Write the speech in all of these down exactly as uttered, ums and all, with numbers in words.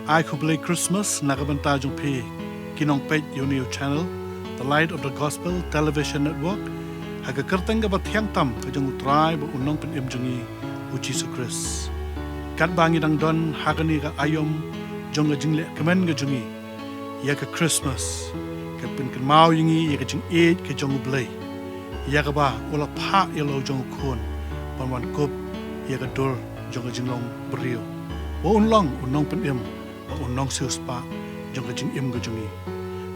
Ai khublei Christmas na ka bynta jong phi ki nongpeit ïa une u channel, The Light of the Gospel Television Network, ha ka kyrteng kaba thiang tam ka jong U Trai bad U Nongpynim jong ngi, U Jisu Khrist. Katba ngi dang don ha kane ka aïom jong ka jingleh kmen ka jong ngi ïa ka Christmas, ka pynkynmaw ïa ngi ïa ka jingïeit ka jong U Blei, ïa kaba u la phah ïa la u jong u Khun ban wan kup ïa ka dur jong ka jinglong briew, ba un long u Nongpynim bad u Nongsiewspah jong ka jingim ka jong ngi.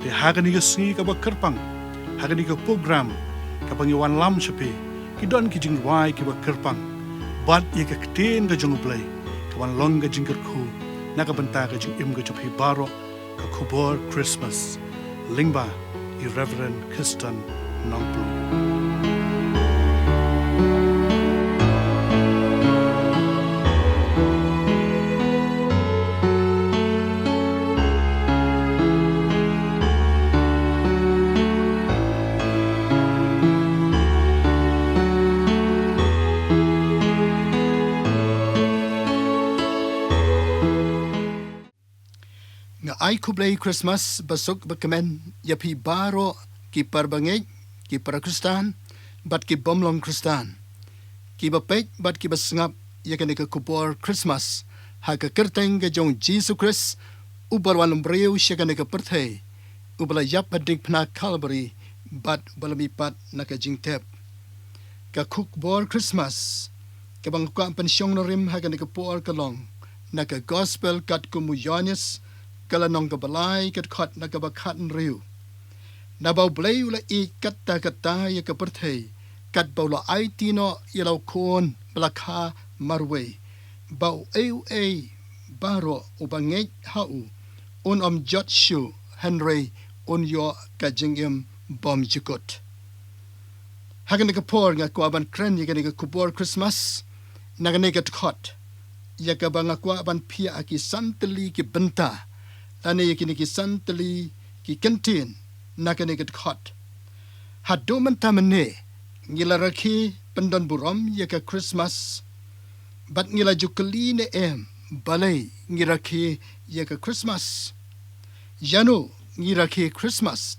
Te ha kane ka sngi kaba kyrpang, ha kane ka program kaba ngi wanlam sha phi, ki don ki jingrwai kiba kyrpang bad ïa ka ktien ka jong U Blei ka wan long ka jingkyrkhu na ka bynta ka jingim ka jong phi baroh. Ka khubor Christmas lyngba i Reverend Khiston Nongpyllun. Nga ai khublei Christmas basuk bakmen ïa phi baroh, ki para bangeit, ki para Khristan bad ki bym long Khristan, kiba peit bad kiba sngap ïa kane ka khubor Christmas ha ka kyrteng ka jong U Jisu Khrist, uba la wan briew sha kane ka pyrthei, uba la ïap ha diengphna Kalbari bad uba la mihpat na ka jingtep. Ka khubor Christmas kaba nga kwah ban pynshong nongrim ha kane ka por ka long na ka Gospel katkum u Ïoannis, ka lynnong kaba lai, ka dkhot na kaba khathynriew. Naba U Blei u la ïeit katta katta ïa ka pyrthei, katba u la aiti noh ïa la u Khun ba la kha marwei, ba uei uei baroh uba ngeit ha u un ym jot shuh, hynrei un ïoh ka jingim bymjukut. Ha kane ka por nga kwah ban kren ïa kane ka khubor Christmas na kane ka dkhot, ïa kaba nga kwah ban phiah ha ki san tylli ki bynta, lane ïa kine ki san tylli ki kyntien na kane ka dkhot. Haduh mynta mynne ngi la rakhe pyndonburom ïa ka Christmas, bad ngi la ju kylli ne em balei ngi rakhe ïa ka Christmas? Ïano ngi rakhe Christmas?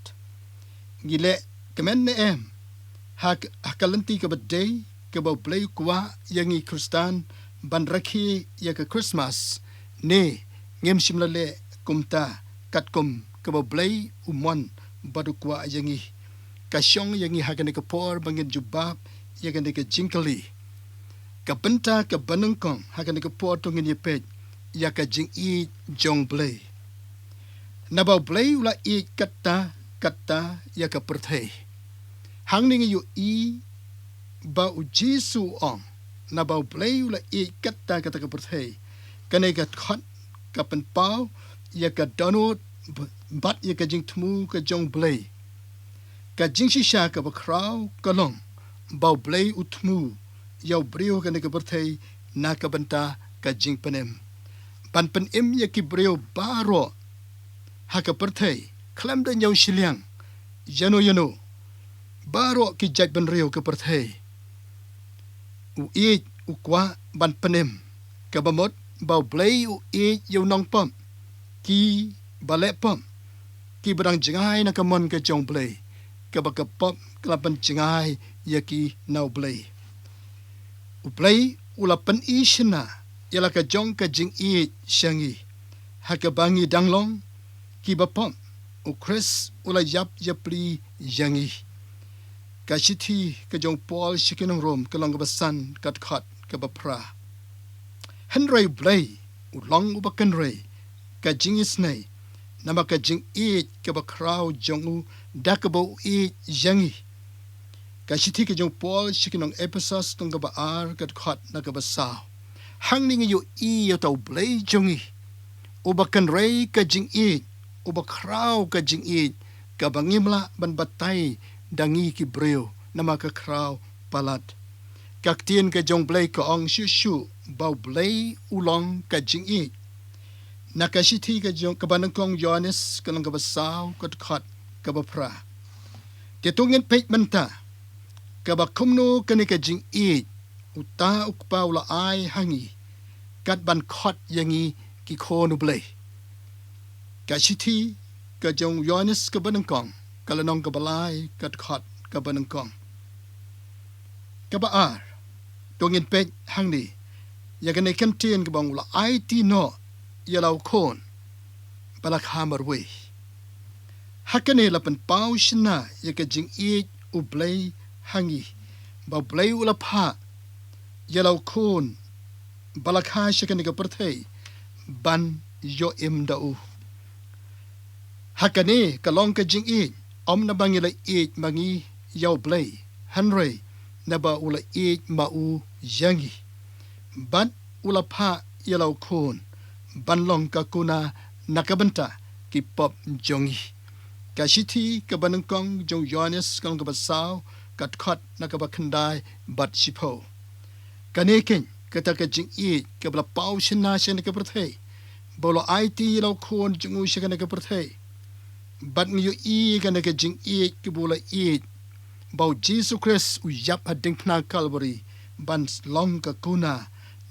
Ngi leh kmen ne em ha k-, ha ka lynti kaba dei, kaba U Blei u kwah ïa ngi Khristan ban rakhe ïa ka Christmas, ne ngim shym la leh kumta katkum kaba U Blei u mon bad u kwah ïa ngi? Ka shong ïa ngi ha kane ka por ba ngin jubab ïa kane ka jingkylli. Ka bynta kaba nyngkong ha kane ka por to ngin ïa peit ïa ka jingïeit jong U Blei. Naba U Blei u la ïeit katta katta ïa ka pyrthei. Hangne ngi ïohi ba U Jisu u ong, naba U Blei u la ïeit katta katta ka pyrthei. Kane ka dkhot ka pynpaw ïa ka dohnud b-, bad ïa ka jingthmu ka jong U Blei. Ka jingshisha kaba khraw ka long ba U Blei u thmu ïa u briew ha kane ka pyrthei na ka bynta ka jingpynim, ban pynim ïa ki briew baroh ha ka pyrthei, khlem da ñiew shiliang ïano ïano, baroh ki jaitbynriew ka pyrthei. U ïeit, u kwah ban pynim, kaba mut ba U Blei u ïeit ïa u nongpop, kiba leh pop, kiba dang jngai na ka mon ka jong U Blei, kaba ka pop ka la pynjngai ïa ki na U Blei. U Blei u la pyni shynna ïa la ka jong ka jingïeit sha ngi, ha kaba ngi dang long kiba pop, U Khrist u la ïap ïapli ïa ngi. Ka shithi ka jong u Paul sha ki nong Rom, ka lynnong kaba san, ka dkhot kaba phra. Hynrei U Blei u long uba kynrei ka jingisynei namar ka jingïeit kaba khraw jong u, da kaba u ïeit ïa ngi. Ka shithi ka jong u Paul sha ki nong Ephesos, lynnong kaba ar, ka dkhot na kaba saw. Hangne ngi ïohi ïa uta U Blei jong ngi, uba kynrei ka jingïeit, uba khraw ka jingïeit, kaba ngim lah ban batai da ngi ki briew namar ka khraw palat. Ka ktien ka jong U Blei ka ong shuh shuh ba U Blei u long ka jingïeit. Na ka shithi ka jong, kaba nyngkong Ïoannis, ka lynnong kaba saw, ka dkhot kaba phra. Te to ngin peit mynta kaba kumno kane ka jingïeit uta U Kpa u la ai ha ngi, kat ban khot ïa ngi ki khun U Blei. Ka shithi ka jong u Ïoannis kaba nyngkong, ka lynnong kaba lai, ka dkhot kaba nyngkong. Kaba ar, to ngin peit hangne ïa kane ka ktien kaba ong, u la aiti noh ïa la u Khun ba la kha marwei. Ha kane la pynpaw shynna ïa ka jingïeit U Blei ha ngi, ba U Blei u la phah ïa la u Khun ba la kha sha kane ka pyrthei ban ïoh im da u. Ha kane ka long ka jingïeit, ym naba ngi la ïeit ma ngi ïa U Blei, hynrei naba u la ïeit ma u ïa ngi, bad u la phah ïa la u Khun ban long ka kuna na ka bynta ki pop jong ngi. Ka shithi kaba nyngkong jong u Ïoannis, ka lynnong kaba saw, ka dkhot na kaba khyndai bad shiphew. Kane keiñ kata ka jingïeit kaba la paw shynna sha kane ka pyrthei, ba u la aiti ïa la u Khun jong u sha kane ka pyrthei. Bad ngi ïohi kane ka jingïeit kaba u la ïeit, ba u Jisu Khrist u ïap ha diengphna Kalbari ban long ka kuna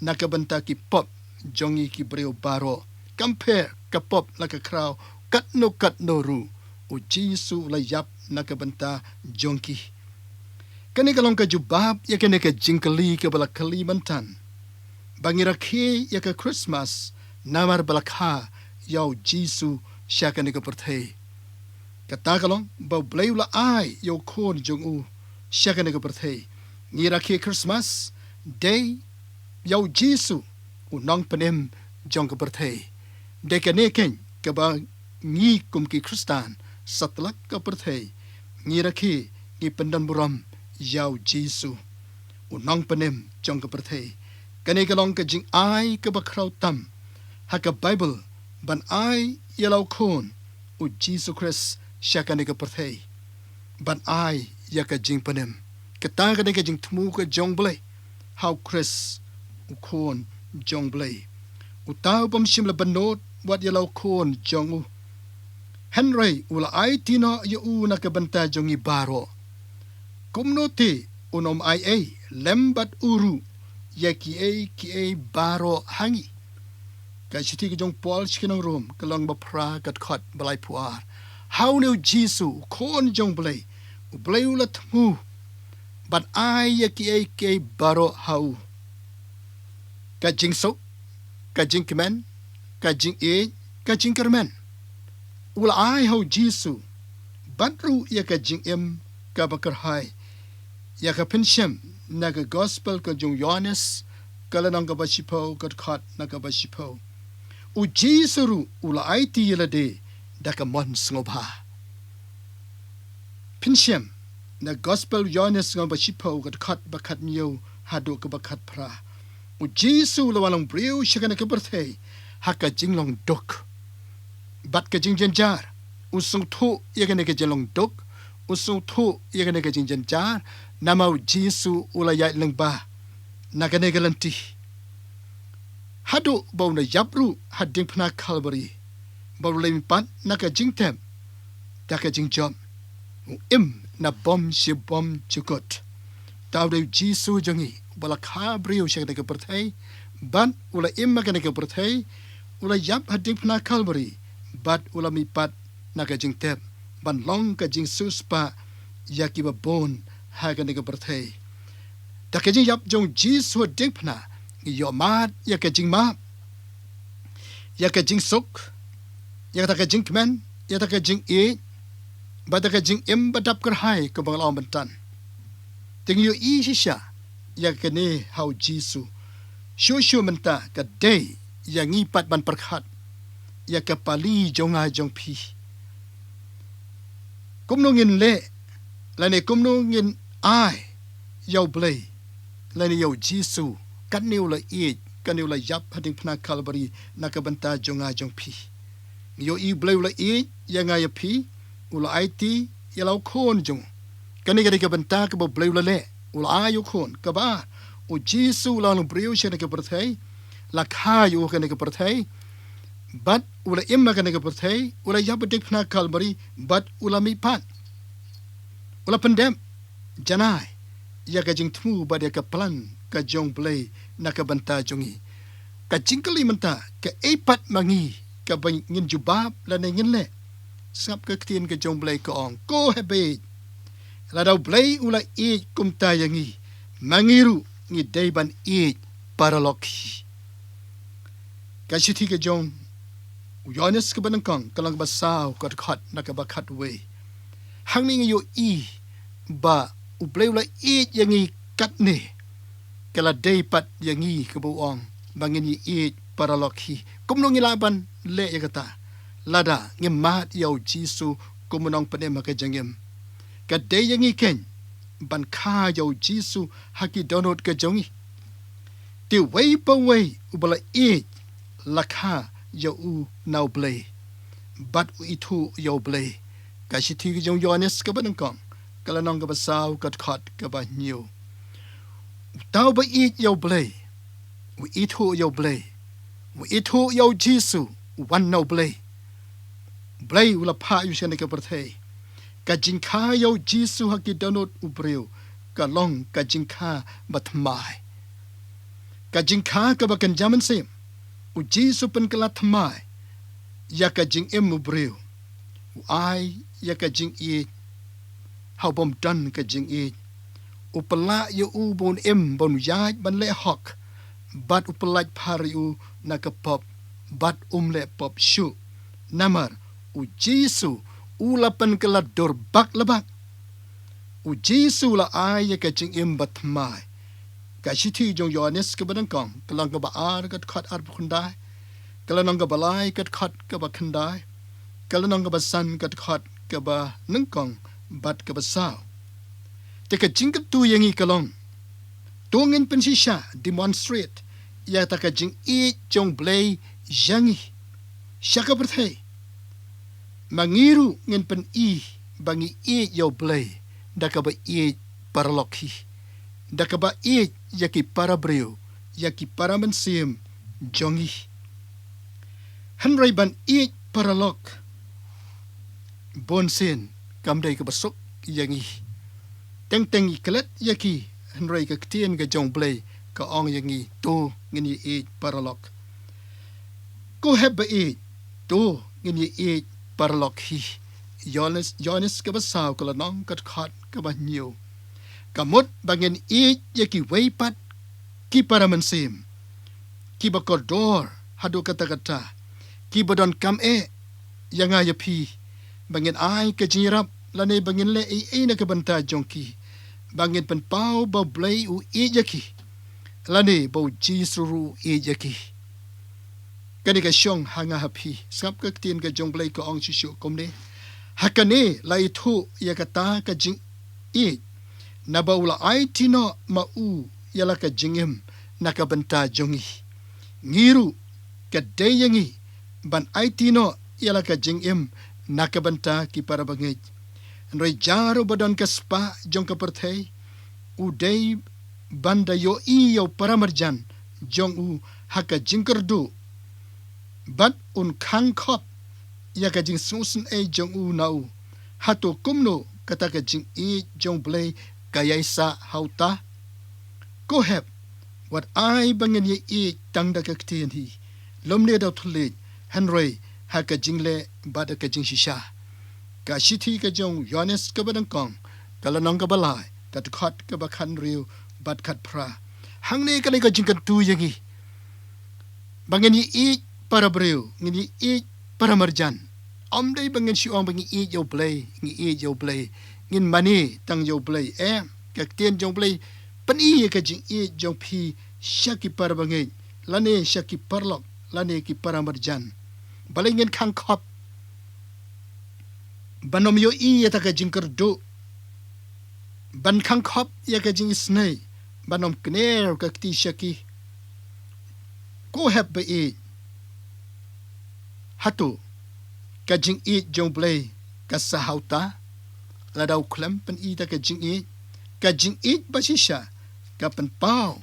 na ka bynta ki pop jong ngi ki briew baroh. Kam pher ka pop la ka khraw, katno katno ruh, u Jisu u la ïap na ka bynta jong ki. Kane ka long ka jubab ïa kane ka jingkylli kaba la kylli mynta, ba ngi rakhe ïa ka Khristmas namar ba la kha ïa u Jisu sha kane ka pyrthei. Kata ka long ba U Blei u la ai ïa u Khun jong u sha kane ka pyrthei. Ngi rakhe Khristmas dei ïa u Jisu, u nongpynim jong ka pyrthei. Dei kane keiñ kaba ngi kum ki Khristan satlak ka pyrthei ngi rakhe, ngi pyndonburom ïa u Jisu, u nongpynim jong ka pyrthei. Kane ka long ka jingai kaba khraw tam ha ka Baibl, ban ai ïa la u Khun, u Jisu Khrist, sha kane ka pyrthei ban ai ïa ka jingpynim. Kata ka dei ka jingthmu ka jong U Blei ha u Khrist, u Khun jong U Blei. Uta u bym shym la bynnud wat ïa la u Khun jong u, hynrei u la aiti noh ïa u na ka bynta jong ngi baroh. Kumno te un ym ai ei lem bad u ruh ïa kiei kiei baroh ha ngi? Ka shithi ka jong u Paul sha ki nong Rom, ka lynnong ba phra, ka dkhot ba laiphew ar. Ha une u Jisu, u Khun jong U Blei, U Blei u la thmu ban ai ïa kiei kiei baroh ha u. Ka jingsuk, ka jingkmen, ka jingïeit, ka jingkyrmen, u la ai ha u Jisu, bad ruh ïa ka jingim kaba kyrhai. Ïa ka pynshem na ka Gospel ka jong u Ïoannis, ka lynnong kaba shiphew, ka dkhot na kaba shiphew. U Jisu ruh u la aiti ïa lade da ka mon sngewbha. Pynshem na Gospel u Ïoannis, lynnong ba shiphew, ka dkhot ba khathynñiew haduh kaba khatphra. U Jisu u la wan long briew sha kane ka pyrthei ha ka jinglong duk bad ka jingjynjar. U sngewthuh ïa kane ka jinglong duk, u sngewthuh ïa kane ka jingjynjar, namar u Jisu u la ïaid lyngba na kane ka lynti, haduh ba u la ïap ruh ha diengphna Kalbari, ba u la mihpat na ka jingtep da ka jingjop, u im na bymshibymjukut. Uta u dei u Jisu jong ngi, uba la kha briew sha kane ka pyrthei, bad u la im ha kane ka pyrthei, u la ïap ha diengphna Kalbari, bad u la mihpat na ka jingtep ban long ka jingsiewspah ïa kiba bun ha kane ka pyrthei. Da ka jingïap jong u Jisu ha diengphna, ngi ïohmad ïa ka jingmap, ïa ka jingsuk, ïa kata ka jingkmen, ïa kata ka jingïeit, bad da ka jingim ba dap kyrhai, kumba nga la ong mynta. Te ngi ïohi shisha ïa kane ha u Jisu. Shuh shuh mynta ka dei ïa ngi pat ban pyrkhat ïa ka pali jong nga jong phi. Kumno ngin leh, lane kumno ngin ai ïa u Blei, lane ïa u Jisu, katne u la ïeit, katne u la ïap ha diengphna Kalbari na ka bynta jong nga jong phi? Ngi ïohi u Blei u la ïeit ïa nga ïa phi, u la aiti ïa la u Khun jong u. Kane ka dei ka bynta kaba u Blei u la leh, u la ai ïa u Khun. Kaba ar, u Jisu u la long briew sha kane ka pyrthei, la kha ïa u ha kane ka pyrthei, bad u la im ha kane ka pyrthei, u la ïap ha diengphna Kalbari, bad u la mihpat. U la pyndep janai ïa ka jingthmu bad ïa ka plan ka jong u Blei na ka bynta jong ngi. Ka jingkylli mynta, kaei pat ma ngi kaba ngin jubab lane ngin leh. Sngap ka ktien ka jong Blei ka ong, ko hep ba ïeit, lada u Blei u la ïeit kumta ïa ngi, ma ngi ruh ngi dei ban ïeit paralok hi. Ka shithi ka jong u Ïoannis kaba nyngkong, ka lynnong kaba saw, ka dkhot na kaba khatwei. Hangne ngi ïohi ba u Blei u la ïeit ïa ngi katne, ka la dei pat ïa ngi kaba u ong ba ngin ïeit paralok hi. Kumno ngi lah ban leh ïa kata? Lada ngim mad ïa u Jisu kum u nongpynim ha ka jingim. Ka dei ïa ngi keiñ ban kha ïa u Jisu ha ki dohnud ka jong ngi. Te uwei pa uwei uba la ïeit la kha ïa u na u Blei bad u ithuh ïa u Blei. Ka shithi ka jong u Ïoannis kaba nyngkong, ka lynnong kaba saw, ka dkhot kaba hynñiew. Uta uba ïeit ïa u Blei u ithuh ïa u Blei, u ithuh ïa u Jisu u wan na u Blei. Blei u la phah ïa u sha kane ka pyrthei. Ka jingkha ïa u Jisu ha ki dohnud u briew ka long ka jingkha bathymmai. Ka jingkha kaba kynja mynsiem. U Jisu pynkylla thymmai ïa ka jingim u briew. U ai ïa ka jingïeit ha u bym don ka jingïeit. U pynlah ïa u ba un im, ba un ïaid ban leh hok, bad u pyllait phar ïa u na ka pop, bad um leh pop shuh. Namar u Jisu u la pynkylla dur bak la bak. U Jisu u la ai ïa ka jingim bathymmai. Ka shithi jong u Ïoannis kaba nyngkong, ka lynnong kaba ar, ka dkhot arphew khyndai, ka lynnong kaba lai, ka dkhot kaba khyndai, ka lynnong kaba san, ka dkhot kaba nyngkong bad kaba saw. Te ka jingkyntu ïa ngi ka long, to ngin pynshisha, demonstrate ïa kata ka jingïeit jong u Blei ïa ngi sha ka pyrthei. Ma ngi ruh ngin pyni ba ngi ïeit ïa u Blei da kaba ïeit paralok hi, da kaba ïeit ïa ki para briew, ïa ki para mynsiem jong ngi. Hynrei ban ïeit paralok bunsien kam dei kaba suk ïa ngi. Teng teng ngi klet ïa ki, hynrei ka ktien ka jong u Blei ka ong ïa ngi, to ngin ïa ïeit paralok. Ko hep ba ïeit, to ngin ïa ïeit paralok hi. Ïoannis, Ïoannis kaba saw, ka lynnong, ka dkhot kaba hynñiew. Ka mut ba ngin ïeit ïa kiwei pat ki para mynsiem, kiba kordor haduh katta katta, kiba donkam eh ïa nga ïa phi, ba ngin ai ka jingïarap lane ba ngin leh ei ei na ka bynta jong ki, ba ngin pynpaw ba u Blei u ïeit ïa ki, lane ba u Jisu ruh u ïeit ïa ki. Kane ka shong ha nga ha phi. Sngap ka ktien ka jong u Blei ka ong shuh shuh kumne. Ha kane la ithuh ïa kata ka jingïeit, naba u la aiti noh ma u ïa la ka jingim na ka bynta jong ngi. Ngi ruh ka dei ïa ngi ban aiti noh ïa la ka jingim na ka bynta ki para bangeit. Hynrei jar uba don ka spah jong ka pyrthei u dei ban da ïohi ïa u para marjan jong u ha ka jingkyrduh, bad un khang khop ïa ka jingsngewsynei jong u na u. Hato kumno kata ka jingïeit jong u Blei ka ïaisah ha uta? Ko hep, wat ai ba ngin ïa ïeit tang da ka ktien hi, lymne da u thylliej, hynrei ha ka jingleh bad ka jingshisha. Ka shithi ka jong u Ïoannis kaba nyngkong, ka lynnong kaba lai, ka dkhot kaba khathynriew bad khatphra. Hangne ka dei ka jingkyntu ïa ngi ba ngin ïa ïeit para briew, ngin ïa ïeit para marjan. Ym dei ba ngin shu ong ba ngi ïeit ïa u Blei, ngi ïeit ïa u Blei, ngin mane tang ïa u Blei. Em, ka ktien jong u Blei pyni ïa ka jingïeit jong phi sha ki para bangeit, lane sha ki paralok, lane ki para marjan. Balei ngin khang khop ban ym ïohi ïa kata ka jingkyrduh, ban khang khop ïa ka jingisynei, ban ym kner ka kti sha ki? Ko hep ba ïeit, hato ka jingïeit jong u Blei ka sah ha uta? Lada u khlem pyni ïa kata ka jingïeit, ka jingïeit ba shisha ka pynpaw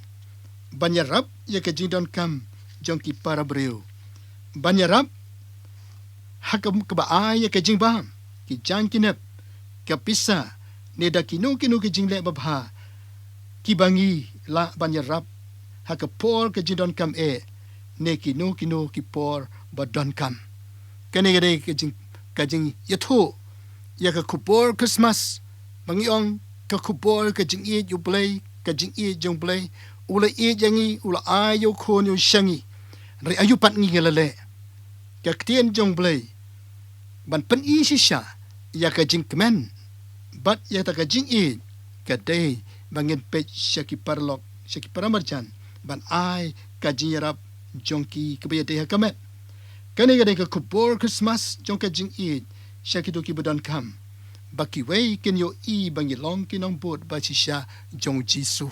ban ïarap ïa ka jingdonkam jong ki para briew, ban ïarap ha ka, kaba ai ïa ka jingbam, ki jaiñ ki nep, ka pisa, ne da kino kino ki jingleh babha kiba ngi lah ban ïarap ha ka por ka jingdonkam eh, ne kino kino ki por ba donkam. Kane ka dei ka jing, ka jingïathuh ïa ka khubor Christmas, ba ngi ong ka khubor ka jingïeit U Blei, ka jingïeit jong U Blei, u la ïeit ïa ngi, u la ai ïa u khun ïa u sha ngi. Hynrei aïu pat ngi ngi la leh? Ka ktien jong U Blei ban pyni shisha ïa ka jingkmen bad ïa kata ka jingïeit ka dei ba ngin peit sha ki paralok, sha ki paramarjan, ban ai ka jingïarap jong ki kaba ïadei ha ka met. Kane ka dei ka khubor Christmas jong ka jingïeit sha kito kiba donkam, ba kiwei kin ïohi ba ngi long ki nongbud ba shisha jong U Jisu.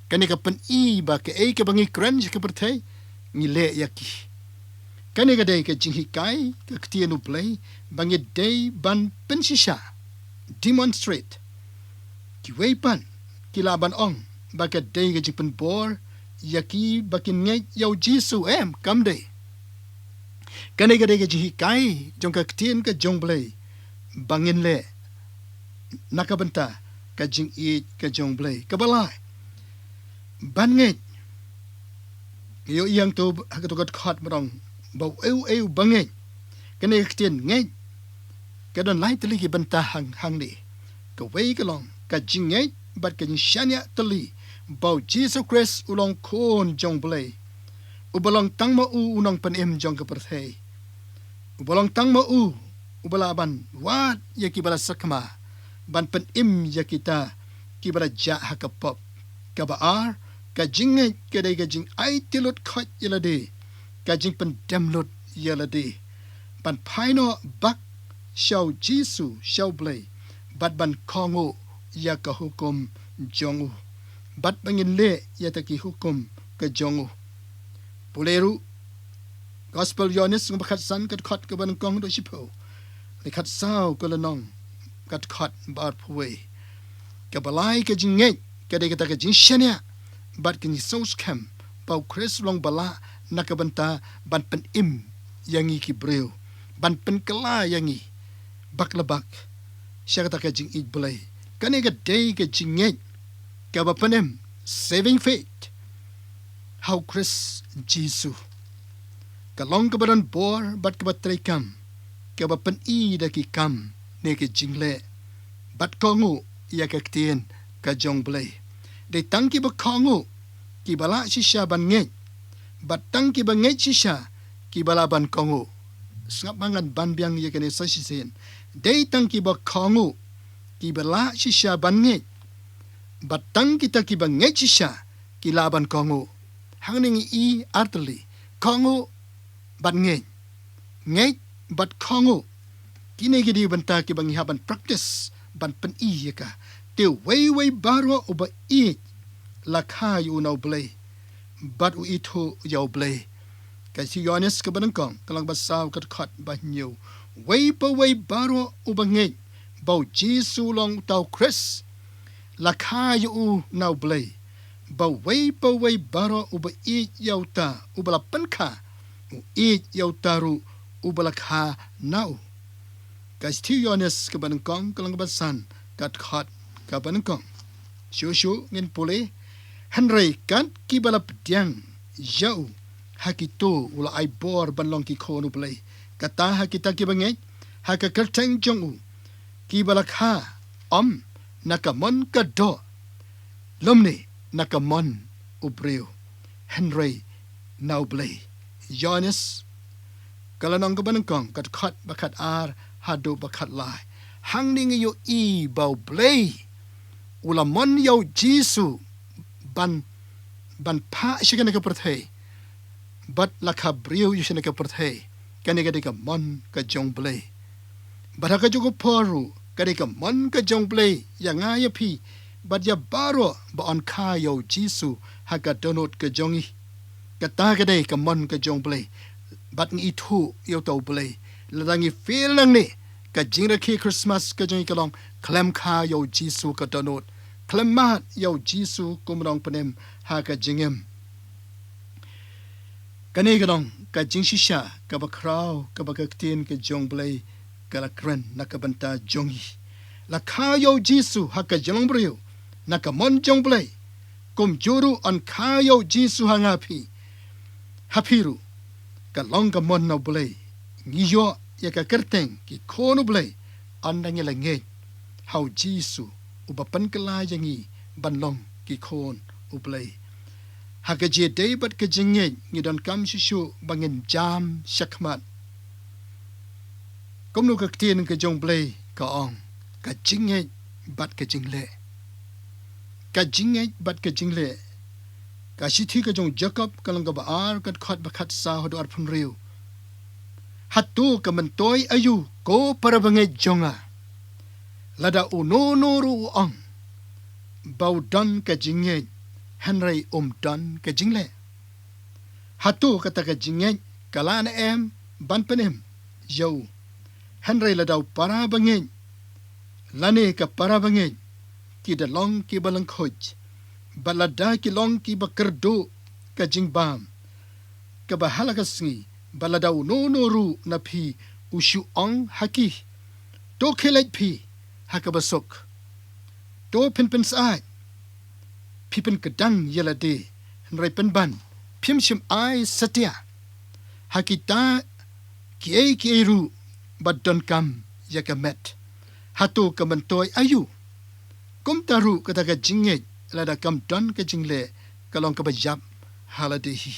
Kane ka pyni ba kaei kaba ngi kren sha ka pyrthei, ngi leh ïa ki. Kane ka dei ka jinghikai ka ktien U Blei ba ngi dei ban pynshisha, demonstrate. Kiwei pat ki lah ban ong ba ka dei ka jingpynbor ïa ki ba kin ngeit ïa U Jisu, em, kam dei. Kane ka dei ka jinghikai jong ka ktien ka jong U Blei ba ngin leh na ka bynta ka jingïeit ka jong U Blei. Kaba lai, ban ngeit. Ïoh ïa ngi to ha kato ka dkhot ba ong ba uei uei uba ngeit. Kane ka ktien ngeit ka don lai tylli ki bynta hang, hangne. Kawei ka long ka jingngeit bad ka jingshaniah tylli ba U Jisu Khrist u long Khun jong U Blei, uba long tang ma u u Nongpynim jong ka pyrthei, uba long tang ma u uba lah ban wad ïa kiba la sakma, ban pynim ïa kita kiba la jah ha ka pop. Kaba ar, ka jingngeit ka dei ka jingaiti lut khoit ïa lade, ka jingpyndem lut ïa lade, ban phai noh bak sha U Jisu, sha U Blei, bad ban kohnguh ïa ka hukum jong u, bad ba ngin leh ïa kita ki hukum ka jong u. Pule ruh Gospel Ïoannis lynnong ba khatsan ka dkhot kaba nyngkong haduh shiphew, lei khatsaw ka lynnong ka dkhot ba arphew wei. Kaba lai ka jingngeit ka dei kata ka jingshaniah bad ka jingsngew skhem ba U Khrist u long ba lah na ka bynta ban pynim ïa ngi ki briew, ban pynkylla ïa ngi bak la bak sha kata ka jingïeit Blei. Kane ka dei ka jingngeit kaba pynim, saving faith, ha U Khrist Jisu. Ka long kaba don bor bad kaba treikam, kaba pyni da ki kam ne ki jingleh, bad kohnguh ïa ka ktien ka jong U Blei. Dei tang kiba kohnguh kiba lah shisha ban ngeit, bad tang kiba ngeit shisha kiba lah ban kohnguh. Sngap ma, ngan ban biang ïa kane sa shisien. Dei tang kiba kohnguh kiba lah shisha ban ngeit, bad tang kita kiba ngeit shisha ki lah ban kohnguh. Hangne ngi i artylli, kohnguh bad ngeit, ngeit bad kohnguh. Kine ki dei bynta kiba ngi hap ban practice, ban pyni ïa ka. Te uwei uwei baroh uba ïeit la kha ïa u na U Blei bad u ithuh ïa U Blei. Ka shithi Ïoannis kaba nyngkong ka lynnong ba saw ka dkhot ba hynñiew. Uwei pa uwei baroh uba ngeit ba U Jisu u long uta U Khrist, la kha ïa u na U Blei. Bad uwei pa uwei baroh uba ïeit ïa uta uba la pynkha, u ïeit ïa uta ruh uba la kha na u. Ka shithi Ïoannis kaba nyngkong ka lynnong ba san ka dkhot kaba nyngkong. Shuh shuh ngin pule. Hynrei kat kiba la pdiang ïa u, ha kito u la ai bor ban long ki khun U Blei, kata ha kita kiba ngeit ha ka kyrteng jong u, kiba la kha, ym na ka mon ka doh, lymne na ka mon u briew, hynrei na U Blei. Ïoannis ka lynnong kaba nyngkong ka dkhot ba khatar haduh ba khatlai. Hangne ngi ïohi ba U Blei u la mon ïa U Jisu ban, ban phah sha kane ka pyrthei bad la kha briew ïa shane ka pyrthei. Kane ka dei ka mon ka jong U Blei. Bad ha kajuh ka por ruh ka dei ka mon ka jong U Blei ïa nga ïa phi bad ïa baroh ba yn kha ïa U Jisu ha ka dohnud ka jong ngi. Kata ka dei ka mon ka jong U Blei. Bad ngi ithuh ïa uta U Blei. Lada ngi fail nangne, ka jingrakhe Christmas ka jong ngi ka long khlem kha ïa U Jisu ha ka dohnud, khlem mad ïa U Jisu kum u Nongpynim ha ka jingim. Kane ka long ka jingshisha kaba khraw kaba ka ktien ka jong U Blei ka la kren na ka bynta jong ngi. La kha ïa U Jisu ha ka jinglong briew na ka mon jong U Blei, kumjuh ruh yn kha ïa U Jisu ha nga ha phi, ha phi ruh. Ka long ka mon na U Blei. ngi ïoh ïa ka kyrteng ki khun U Blei, ynda ngi la ngeit ha U Jisu uba pynkylla ïa ngi ban long ki khun U Blei. Ha ka jingïadei bad ka jingngeit ngi donkam shisha ba ngin jam shakhmat. Kumno ka ktien ka jong U Blei ka ong, ka jingngeit bad ka jingleh. Ka jingngeit bad ka jingleh. Ka shithi ka jong u Jakob ka lynnong kaba ar, ka dkhot ba khatsaw haduh arphew hynriew. Hato ka myntoi aïu ko para bangeit jong nga? Lada uno uno ruh u ong ba u don ka jingngeit, hynrei um don ka jingleh. Hato kata ka jingngeit ka lah ne em ban pynim ïa u? Hynrei lada u para bangeit lane ka para bangeit ki da long kiba lyngkhuh, bad lada ki long kiba kyrduh ka jingbam kaba ha la ka sngi, bad lada uno uno ruh na phi u shu ong ha ki, to khie leit phi ha kaba suk, to phin pynsyaid, phi pynkdang ïa lade, hynrei pynban phim shym ai satia ha kita kiei kiei ruh ba donkam ïa ka met. Hato ka myntoi aïu? Kumta ruh kata ka jingngeit, lada kam don ka jingleh, ka long kaba ïap ha lade hi.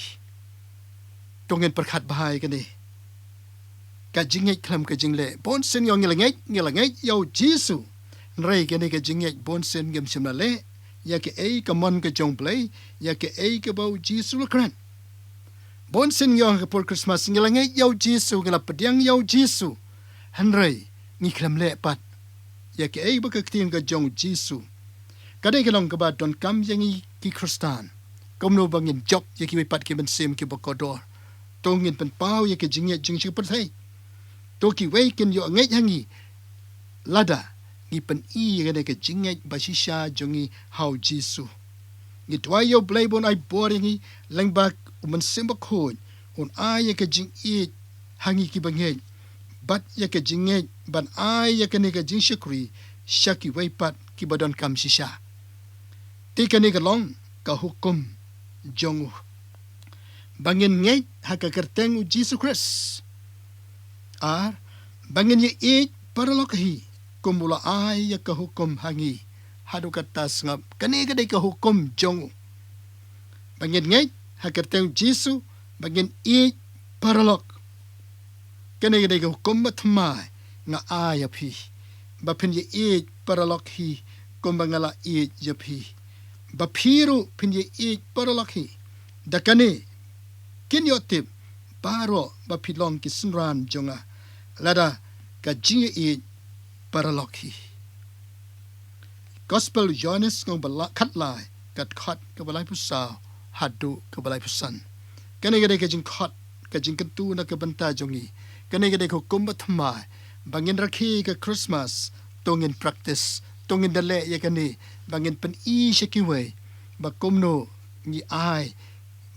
To ngin pyrkhat bha ïa kane. Ka jingngeit khlem ka jingleh. Bun sien ngi ong ngi la ngeit, ngi la ngeit ïa U Jisu, hynrei kane ka jingngeit bun sien ngim shym la leh ïa kaei ka mon ka jong U Blei, ïa kaei kaba U Jisu u la kren. Bun sien ngi ong ha ka por Christmas ngi la ngeit ïa U Jisu, ngi la pdiang ïa U Jisu, hynrei ngi khlem leh pat ïa kaei ba ka ktien ka jong U Jisu. Ka dei ka long kaba donkam ïa ngi ki Khristan. Kumno ba ngin jop ïa kiwei pat ki mynsiem kiba kordor? To ngin pynpaw ïa ka jingngeit jong ngi sha ka pyrthei. To kiwei kin ïoh ngeit ha ngi lada ngi pyni ïa kane ka jingngeit ba shisha jong ngi ha U Jisu. Ngi duwai ïa U Blei ba un ai bor ïa ngi, lyngba U Mynsiem Bakhuid, un ai ïa ka jingïeit ha ngi kiba ngeit, bad ïa ka jingngeit ban ai ïa kane ka jingshakri sha kiwei pat kiba donkam shisha. Te kane ka long ka hukum jong u, ba ngin ngeit ha ka kyrteng U Jisu Khrist. Ar, ba ngin ïaieit paralok hi, kum u la ai ïa ka hukum ha ngi. Haduh katta sngap, kane ka dei ka hukum jong u, ba ngin ngeit ha ka kyrteng U Jisu, ba ngin ïeit paralok. Kane ka dei ka hukum bathymmai nga ai ïa phi, ba phin ïaieit paralok hi, kumba nga la ïeit ïa phi, ba phi ruh phin ïaieit paralok hi. Da kane kin ïoh tip baroh ba phi long ki synran jong nga, lada ka jingïaieit paralok hi. Gospel Ïoannis lynnong ba la-, khatlai, ka dkhot kaba laiphew saw haduh kaba laiphew san. Kane ka dei ka jingkhot, ka jingkyntu na ka bynta jong ngi. Kane ka dei ka hukum bathymmai, ba ngin rakhe ka Christmas, to ngin practice, to ngin da leh ïa kane, ba ngin pyni sha kiwei ba kumno ngi ai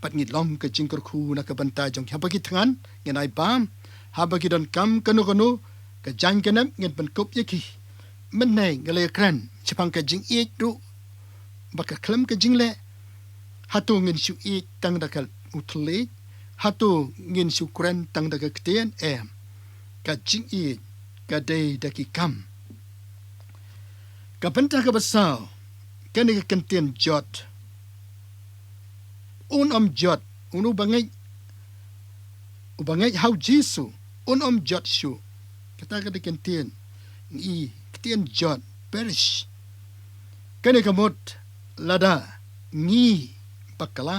bad ngi long ka jingkyrkhu na ka bynta jong ki. Haba ki thngan ngin ai bam, haba ki donkam kano kano, ka jaiñ ka nep ngin pynkup ïa ki. Mynne nga la ïakren shaphang ka jingïeit ruh ba ka khlem ka jingleh. Hato ngin shu ïeit tang da ka u thylliej? Hato ngin shu kren tang da ka ktien? Em. Ka jingïeit ka dei da ki kam. Ka bynta kaba saw, kane ka kyntien jot. Un ym jot, uno uba ngeit, uba ngeit ha U Jisu, un ym jot shuh. Kata ka dei ka ktien, ngi, ktien jot, perish. Kane ka mut lada ngi bakla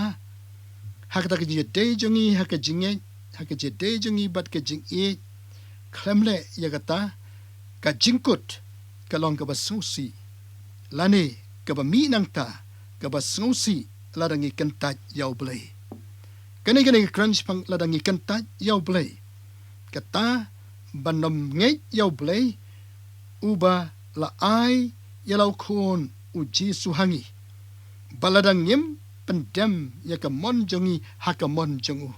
ha kata ka jingïadei jong ngi ha ka jingngeit, ha ka jingïadei jong ngi bad ka jingïeit, khlem leh ïa kata, ka jingkut ka long kaba sngewsih, lane kaba mih nangta, kaba sngewsih lada ngi kyntait ïa U Blei. Kane, kane ka kren shaphang lada ngi kyntait ïa U Blei. Kata ban ym ngeit ïa U Blei, uba la ai ïa la u Khun U Jisu ha ngi, ba lada ngim pyndem ïa ka mon jong ngi ha ka mon jong u.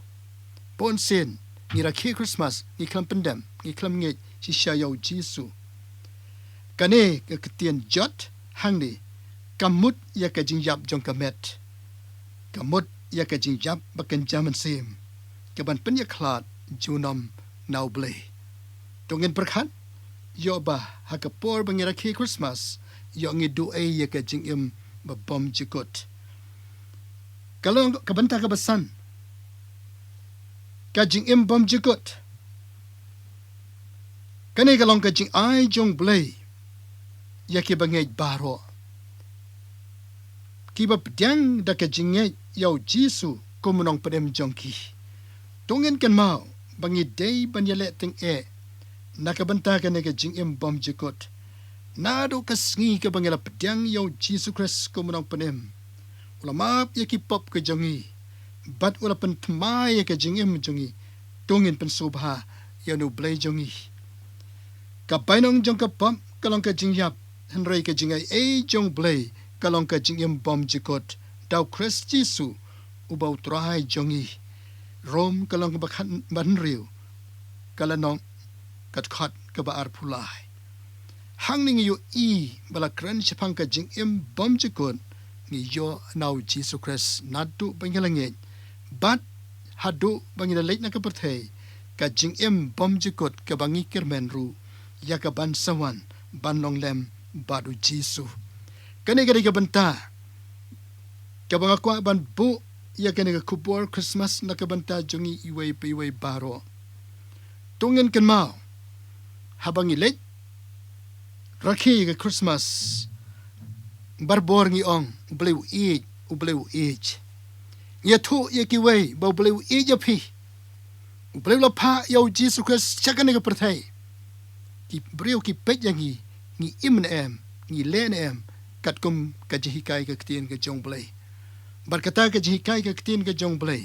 Bun sien ngi rakhe Christmas, ngi khlem pyndem, ngi khlem ngeit shisha ïa U Jisu. Kane ka ktien jot hangne ka mut ïa ka jingïap jong ka met, ka mut ïa ka jingïap ba kynja mynsiem, ka ban pynïakhlad junom na U Blei. To ngin pyrkhat ïoh ba ha ka por ba ngi rakhe Christmas, ïoh ngi duh ei ïa ka jingim ba bymjukut. Ka long ka bynta kaba san, ka jingim bymjukut. Kane ka long ka jingai jong U Blei ïa kiba ngeit baroh, kiba pdiang da ka jingngeit ïa U Jisu kum u nongpynim jong ki. To ngin kynmaw ba ngi dei ban ïaleh tyngeh na ka bynta kane ka jingim bymjukut. Naduh ka sngi kaba ngi la pdiang ïa U Jisu Khrist kum u nongpynim, u la map ïa ki pop ka jong ngi bad u la pynthymmai ïa ka jingim jong ngi. To ngin pynsngewbha ïa U Blei jong ngi. Ka bainong jong ka pop ka long ka jingïap, hynrei ka jingaiei jong U Blei ka long ka jingim bymjukut da U Khrist Jisu uba U Trai jong ngi. Rom ka lynnong kaba khat, ba hynriew, ka lynnong, ka dkhot kaba arphew lai. Hangne ngi ïohi ba la kren shaphang ka jingim bymjukut ngi ïoh na U Jisu Khrist naduh ba ngi la ngeit bad haduh ba ngi la leit na ka pyrthei, ka jingim bymjukut kaba ngi kyrmen ruh ïa kaban sa wan ban long lem bad U Jisu. Kane ka dei ka bynta kaba nga kwah ban buh ïa kane ka khubor Christmas na ka bynta jong ngi iwei pa iwei baroh. To ngin kynmaw, haba ngi leit rakhe ïa ka Christmas, barabor ngi ong, U Blei u ïeit, U Blei u ïeit. Ngi ïathuh ïa kiwei ba U Blei u ïeit ïa phi. U Blei u la phah ïa U Jisu Khrist sha kane ka pyrthei. Ki briew ki peit ïa ngi, ngi im ne em, ngi leh ne em katkum ka jinghikai ka ktien ka jong U Blei. Bad kata ka jinghikai ka ktien ka jong U Blei,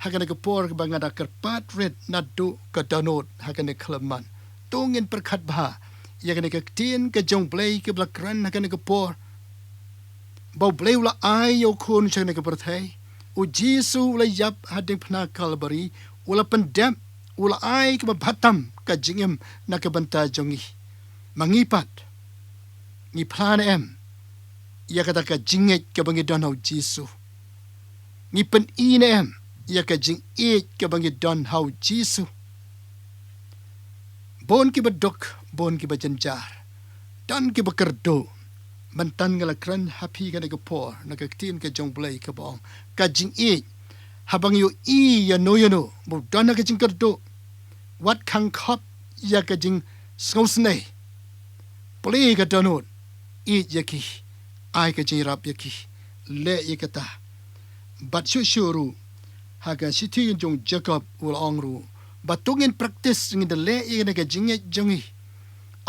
ha kane ka por ba nga da kyrpad rit naduh ka dohnud ha kane ka khyllipmat, to ngin pyrkhat bha ïa kane ka ktien ka jong U Blei kaba la kren ha kane ka por, ba U Blei u la ai ïa U Khun sha kane ka pyrthei. U Jisu u la ïap ha diengphna Kalbari, u la pyndep, u la ai kaba bha tam ka jingim na ka bynta jong ngi. Ma ngi pat, ngi phla ne em ïa kata ka jingngeit kaba ngi don ha U Jisu? Ngi pyni ne em ïa ka jingïeit kaba ngi don ha U Jisu? Bun kiba duk, bun kiba jynjar, don kiba kyrduh. Mynta nga la kren ha phi kane ka por na ka ktien ka jong U Blei kaba ong, ka jingïeit. Haba ngi ïohi ïano ïano ba u don ha ka jingkyrduh, wat khang khop ïa ka jingsngewsynei. Plie ka dohnud, ïeit ïa ki, ai ka jingïarap ïa ki, leh ïa kata. Bad shuh shuh ruh, ha ka shithi jong u Jakob u la ong ruh ba to ngin practice, ngin da leh ïa kane ka jingngeit jong ngi.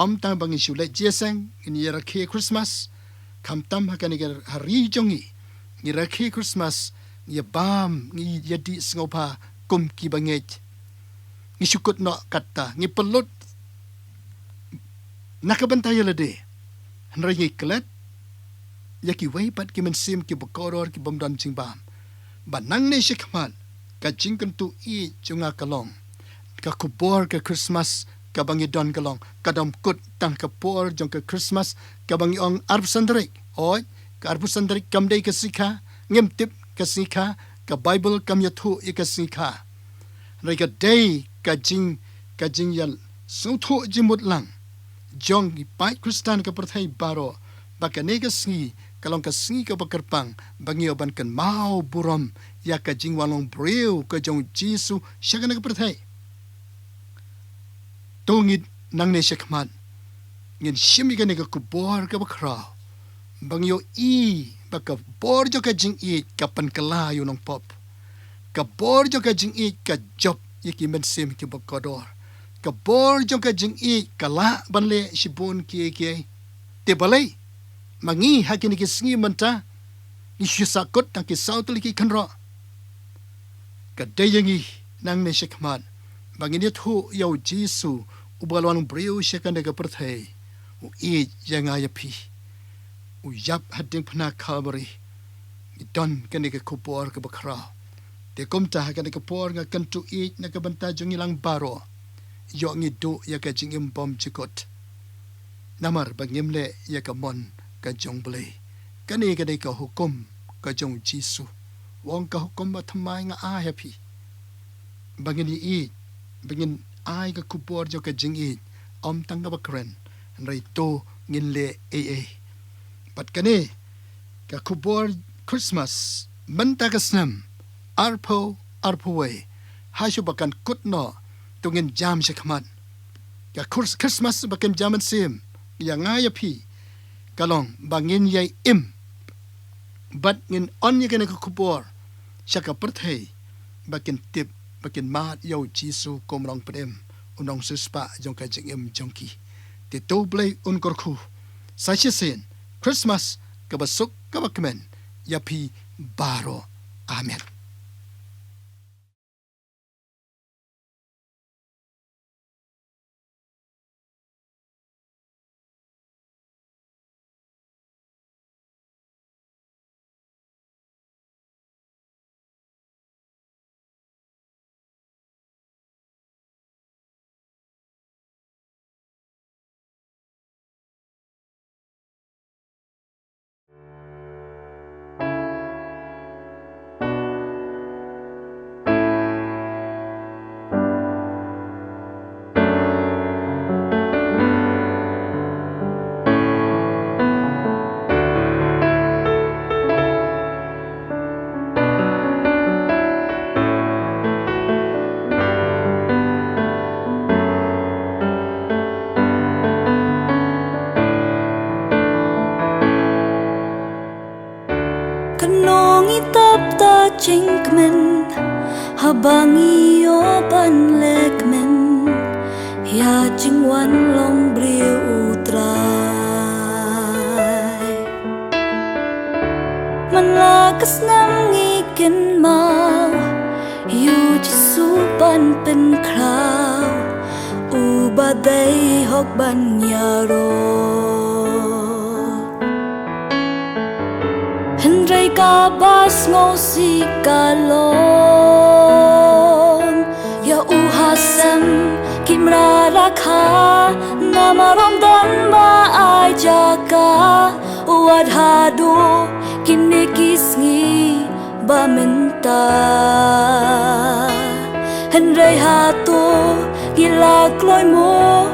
Ym tang ba ngi shu leit jingïaseng, ngin ïa rakhe Christmas, khamtam ha kane ka ri jong ngi, ngi rakhe Christmas, ngi ïa bam, ngi ïa dih sngewbha kum kiba ngeit. Ngi shu kut noh katta, ngi pynlut na ka bynta ïa lade. Hynrei ngi klet ïa kiwei pat ki mynsiem kiba kordor ki bym don jingbam. Ba nangne shakhmat, ka jingkyntu ïeit jong nga ka long, ka khubor ka Christmas kaba ngi don ka long, ka dom kut tang ka por jong ka Christmas kaba ngi ong arphew san tarik. Hooid, ka arphew san tarik kam dei ka sngi kha, ngim tip ka sngi kha, ka Baibl kam ïathuh ïa ka sngi kha. Hynrei ka dei ka jing, ka jingïasngewthuh jingmut lang jong ki paid Khristan ka pyrthei baroh ba kane ka sngi ka long ka sngi kaba kyrpang ba ngi ïoh ban kynmaw burom ïa ka jingwan long briew ka jong U Jisu sha kane ka pyrthei. To ngin, nangne shakhmat, ngin shim ïa kane ka khubor kaba khraw, ba ngi ïohi ba ka bor jong ka jingïeit ka pynkylla ïa u nongpop. Ka bor jong ka jingïeit ka jop ïa ki mynsiem kiba kordor. Ka bor jong ka jingïeit ka lah ban leh shibun kiei kiei. Te balei ma ngi ha kine ki sngi mynta ngi shu sahkut tang ki saw tylli ki kynroh? Ka dei ïa ngi nangne shakhmat ba ngin ïathuh ïa U Jisu uba la wan briew sha kane ka pyrthei, u ïeit ïa nga ïa phi, u ïap ha diengphna Kalbari. Ngi don kane ka khubor kaba khraw. Te kumta ha kane ka por nga kyntu ïeit na ka bynta jong ngi lang baroh, ïoh ngi duh ïa ka jingim bymjukut. Namar ba ngim leh ïa ka mon ka jong U Blei. Kane ka dei ka hukum ka jong U Jisu. U ong, ka hukum bathymmai nga ai ha phi, ba ngin ïeit, ba ngin ai ka khubor jong ka jingïeit, ym tang kaba kren, hynrei to ngin leh ei ei. Bad kane ka khubor Christmas mynta ka snem arphew arphew wei, ha shuh ba kan kut noh, to ngin jam shakhmat. Ka Chris-, Christmas ba kan jam mynsiem ïa nga ïa phi ka long ba ngin ïai im bad ngin on ïa kane ka khubor sha ka pyrthei, ba kin tip, ba kin mad ïa u Jisu kum u nongpynim, u nongsiewspah jong ka jingim jong ki. Te to U Blei un kyrkhu sa shisien Christmas kaba suk kaba kmen ïa phi baroh. Amen. Kano ngi tap ta jingkmen, haba ngi ïoh ban leh kmen ïa jingwan long briew U Trai. Man la ka snem ngi kynmaw ïa u Jisu ban pynkhraw, uba dei hok ban ïaroh. Hynrei kaba sngewsih ka long, ïa u ha sem kim ïarap, namar ym don ba ai jaka, wat haduh kine ki sngi ba mynta. Hynrei hato ngi la kloi mo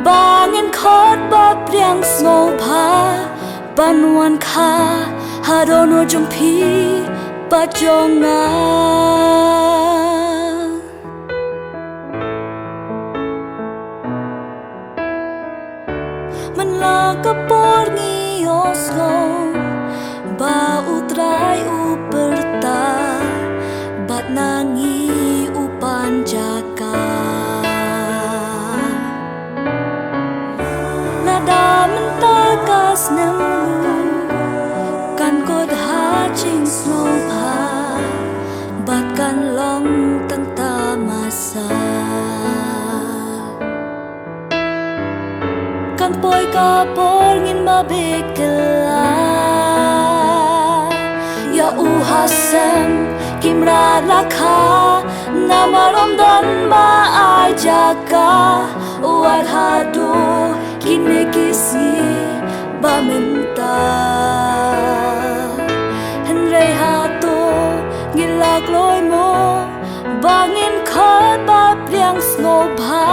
ba ngin khot ba pdiang sngewbha ban wan kha ha dohnud jong phi bad jong nga. Man la ka por ngi ïohsngew ba U Trai u pyrta bad na ngi u pan jaka. Lada mynta ka snem ruh kan kut ha jingsngewbha bad kan long tang tamasa. Kan poi ka por ngin ba beh kylla ïa u ha sem kim ïarap, namar ym don ba ai jaka, wat haduh kine ki sngi ba mynta. Hynrei hato ngi la kloi mo ba ngin khot ba pdiang sngewbha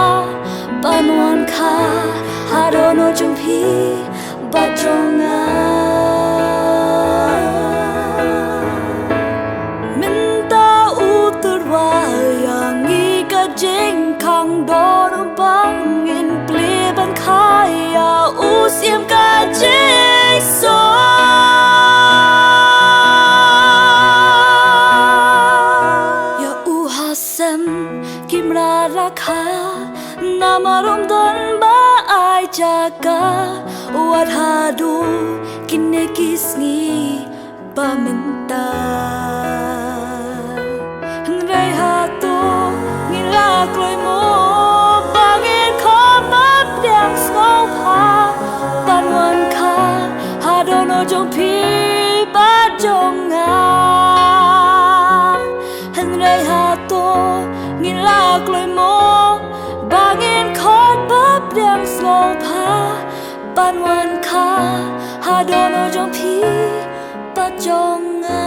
ban wan kha ha dohnud jong phi bad jong nga. Mynta u tyrwa ïa ngi ka jingkhang dor ba ngin plie ban kha ïa u Syiem ka jingsuk. Ïa u ha sem kim ïarap, namar ym don ba ai jaka, wat haduh kine ki sngi ba mynta. Hynrei hato ngi la kloi mo ba ngin khot ba pdiang sngewbha ban wan kha ha dohnud jong phi bad jong nga. Hynrei hato ngi la kloi mo ba ngin khot ba pdiang sngewbha ban wan kha ha dohnud jong phi bad jong nga.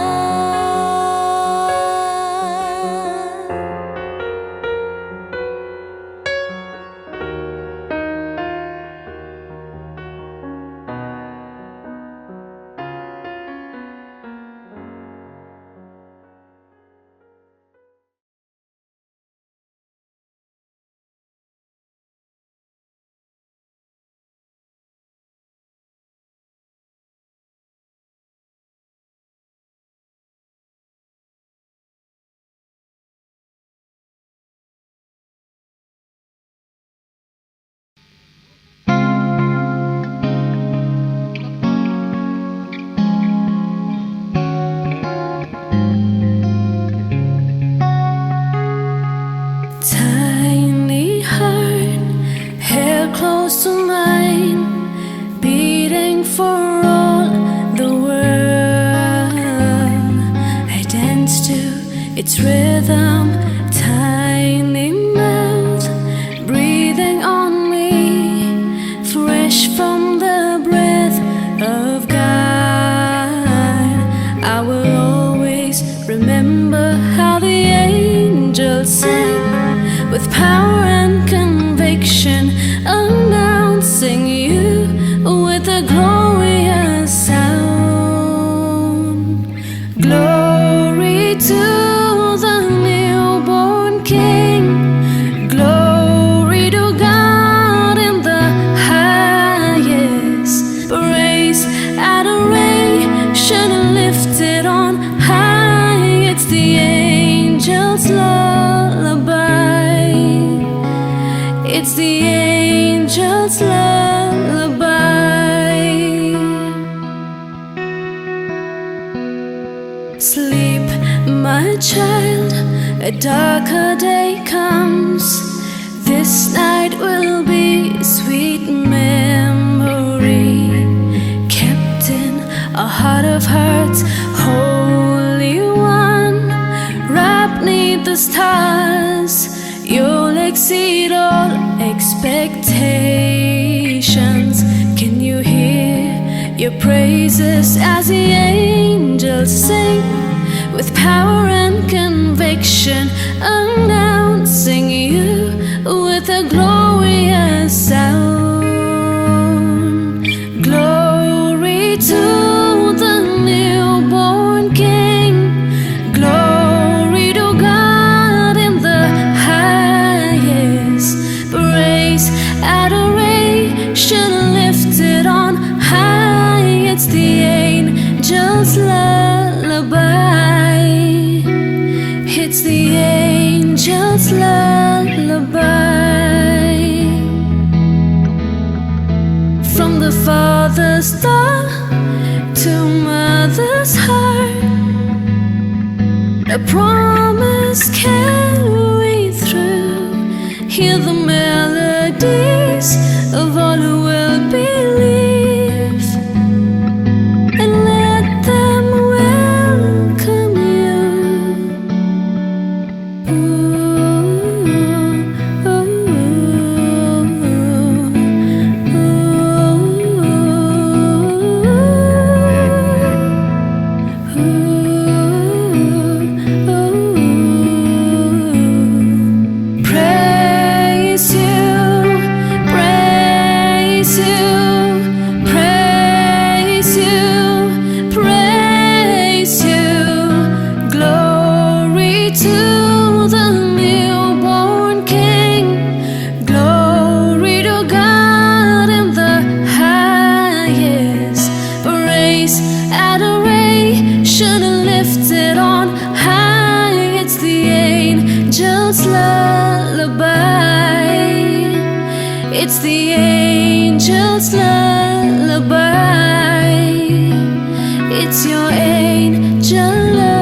King. Glory to God in the highest. Praise, adoration lifted on high. It's the angels' lullaby. It's the angels' lullaby. Sleep, my child, a darker day comes. This night will be sweet memory, kept in a heart of hearts, Holy One, wrapped 'neath the stars. You'll exceed all expectations. Can you hear your praises as the angels sing? With power and conviction, announcing you with a glorious sound. Glory to the newborn King. Glory to God in the highest. Praise, adoration lifted on high. It's the angels' lullaby. It's the angels' lullaby. From the father's star to mother's heart, a promise carried through. Hear the melodies of all who will believe, and let them welcome you. Praise you, praise you, praise you, praise you. Glory to the newborn King. Glory to God in the highest. Praise, adoration lifted on high. It's the angels' lullaby. It's the angels' lullaby. It's your angel lullaby.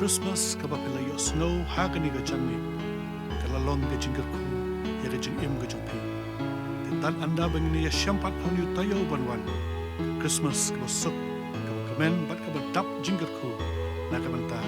Christmas kaba phi la ïohsngew ha kane ka janmiet ka la long ka jingkyrkhu ïa ka jingim ka jong phi. Te tad ynda ba ngin ïa shem pat ha une u taïew ban wan, ka Christmas kaba suk, kaba kmen bad kaba dap jingkyrkhu na ka bynta